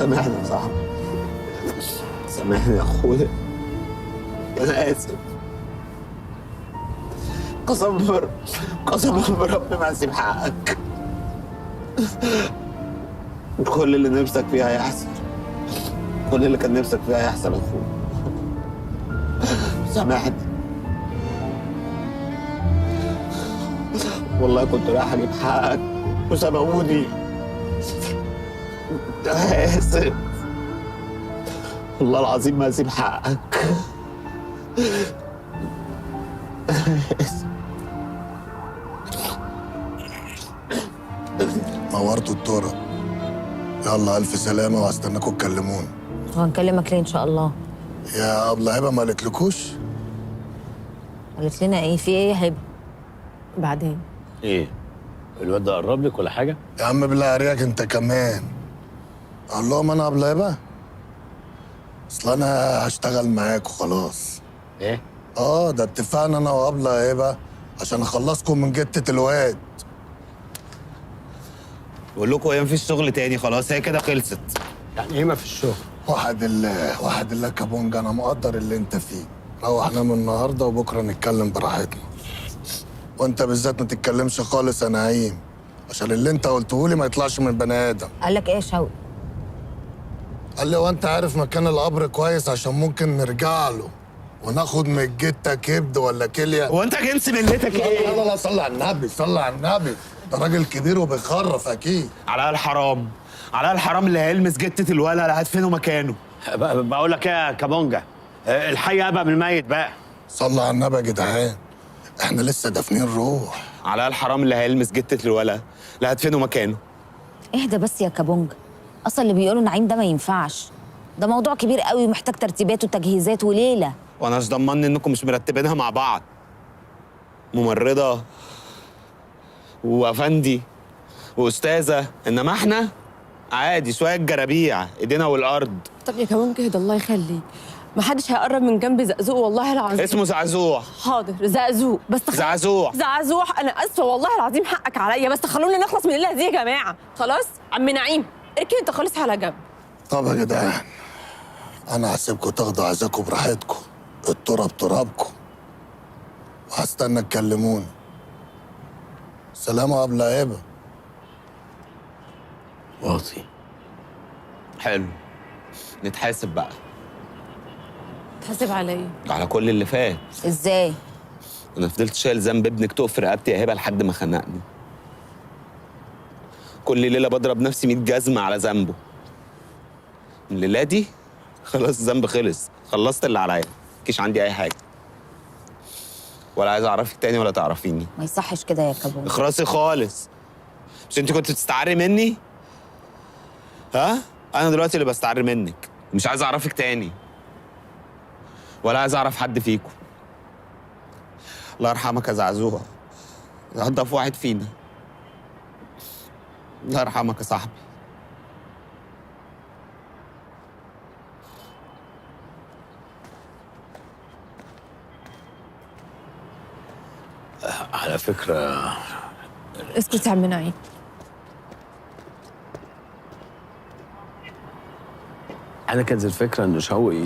سامحني يا صاحبي، سامحني يا اخويا، انا اسف. قسما برب ما هسيب حقك. كل اللي نفسك فيها هيحصل، كل اللي كان نفسك فيها هيحصل يا اخويا. سامحني والله، كنت رايح اجيب حقك وسبقوني. انا اسف والله العظيم ما هسيب حقك. نورتوا الطرق. يلا الف سلامه، وهستناكم تكلموني. وهنكلمك ليه ان شاء الله؟ يا ابله هبه ما قالتلكوش؟ قالت لنا ايه؟ في ايه يا هبه؟ بعدين ايه الواد ده قرب لك ولا حاجة؟ يا عم بالله عليك انت كمان. اقول لهم انا ابله هبه؟ اصل انا هشتغل معاك وخلاص. ايه؟ اه ده اتفقنا انا وابله هبه عشان اخلصكم من جتة الواد. بقول لكم ايه، مفيش شغل تاني خلاص، هي كده خلصت. يعني ايه مفيش شغل؟ واحد الله واحد الله كابونجا، انا مقدر اللي انت فيه. روح نام النهارده وبكره نتكلم براحتنا. وانت بالذات ما تتكلمش خالص يا نعيم، عشان اللي انت قلته لي ما يطلعش من بني ادم. قال لك ايه يا شوقي؟ قال لي وانت عارف مكان القبر كويس عشان ممكن نرجع له وناخد من الجته كبد ولا كليه. هو انت جنس ملتك ايه؟ لا لا لا، صلي على النبي، صلي على النبي، ده راجل كبير وبيخرف اكيد. على الحرام، على الحرام اللي هيلمس جتة الولا لا هدفنه مكانه. بقول لك ايه يا كابونجا، الحي ابقى من الميت بقى. صلي على النبي يا جدعان، احنا لسه دافنين روح. على الحرام اللي هيلمس جتة الولا لا هدفنه مكانه. اهدى بس يا كابونجا، اصلا اللي بيقولوا نعيم ده ما ينفعش، ده موضوع كبير قوي ومحتاج ترتيبات وتجهيزات وليلة. وانا مش ضمني انكم مش مرتبينها مع بعض. ممرضة وافندي واستاذه، انما احنا عادي شوية جرابيع ايدينا والارض. طب يا كابونجا اهدى الله يخليك، محدش هيقرب من جنب زقزوق والله العظيم. اسمه زعزوع. حاضر زقزوق، بس زعزوع زعزوع. انا اسفه والله العظيم، حقك عليا، بس خلونا نخلص من الليلة دي يا جماعة. خلاص عم نعيم اركن انت خالص على جنب. طب يا جدعان انا هسيبكم تاخدوا عزاكم براحتكم، التراب ترابكم، وهستنى تكلموني. سلام يا ابله هبه. واطي. حلو، نتحاسب بقى. تحاسب على ايه؟ على كل اللي فات. ازاي؟ انا فضلت شايل ذنب ابنك تقف في رقبتي يا هبه لحد ما خنقني. كل ليلة بضرب نفسي 100 جزمه على ذنبه. الليلة دي خلاص الذنب خلص، خلصت اللي عليا، مكيش عندي اي حاجة. ولا عايز اعرفك تاني ولا تعرفيني. ما يصحش كده يا كابونجا. اخرسي خالص. مش انت كنت بتستعري مني؟ ها؟ انا دلوقتي اللي بستعري منك، مش عايز اعرفك تاني. ولا عايز اعرف حد فيكم. الله يرحمك يا زعزوع، انضف واحد فينا. الله يرحمك يا صاحبي. على فكرة اسكت يا عم نعيم. انا كانت الفكرة ان شوقي